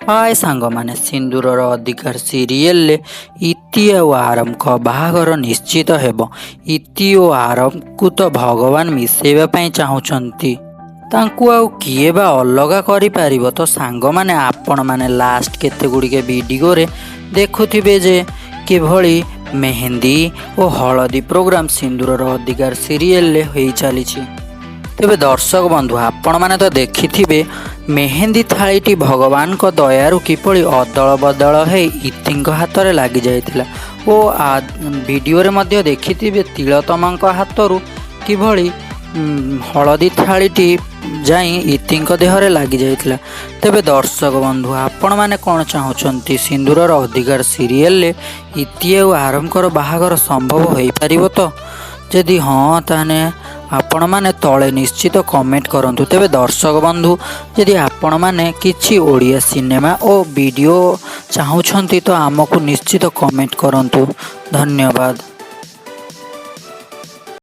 ହାଏ ସାଙ୍ଗମାନେ, ସିନ୍ଦୁରର ଅଧିକାର ସିରିଏଲରେ ଇତି ଆଉ ଆରବଙ୍କ ବାହାଘର ନିଶ୍ଚିତ ହେବ। ଇତି ଓ ଆରବଙ୍କୁ ତ ଭଗବାନ ମିଶାଇବା ପାଇଁ ଚାହୁଁଛନ୍ତି, ତାଙ୍କୁ ଆଉ କିଏ ବା ଅଲଗା କରିପାରିବ? ତ ସାଙ୍ଗମାନେ, ଆପଣମାନେ ଲାଷ୍ଟ କେତେ ଗୁଡ଼ିଏ ଭିଡ଼ିଓରେ ଦେଖୁଥିବେ ଯେ କିଭଳି ମେହେନ୍ଦି ଓ ହଳଦୀ ପ୍ରୋଗ୍ରାମ ସିନ୍ଦୁରର ଅଧିକାର ସିରିଏଲରେ ହେଇ ଚାଲିଛି। ତେବେ ଦର୍ଶକ ବନ୍ଧୁ, ଆପଣମାନେ ତ ଦେଖିଥିବେ ମେହେନ୍ଦି ଥାଳିଟି ଭଗବାନଙ୍କ ଦୟାରୁ କିପରି ଅଦଳ ବଦଳ ହେଇ ଇତିଙ୍କ ହାତରେ ଲାଗିଯାଇଥିଲା ଓ ଭିଡ଼ିଓରେ ମଧ୍ୟ ଦେଖିଥିବେ ତିଳୋତ୍ତମାଙ୍କ ହାତରୁ କିଭଳି ହଳଦୀ ଥାଳିଟି ଯାଇ ଇତିଙ୍କ ଦେହରେ ଲାଗିଯାଇଥିଲା। ତେବେ ଦର୍ଶକ ବନ୍ଧୁ, ଆପଣମାନେ କ'ଣ ଚାହୁଁଛନ୍ତି? ସିନ୍ଦୁରର ଅଧିକାର ସିରିଏଲରେ ଇତି ଆଉ ଆରବଙ୍କର ବାହାଘର ସମ୍ଭବ ହୋଇପାରିବ ତ? ଯଦି ହଁ, ତାହେଲେ ଆପଣମାନେ ତଳେ ନିଶ୍ଚିତ କମେଣ୍ଟ କରନ୍ତୁ। ତେବେ ଦର୍ଶକ ବନ୍ଧୁ, ଯଦି ଆପଣମାନେ କିଛି ଓଡ଼ିଆ ସିନେମା ଓ ଭିଡ଼ିଓ ଚାହୁଁଛନ୍ତି, ତ ଆମକୁ ନିଶ୍ଚିତ କମେଣ୍ଟ କରନ୍ତୁ। ଧନ୍ୟବାଦ।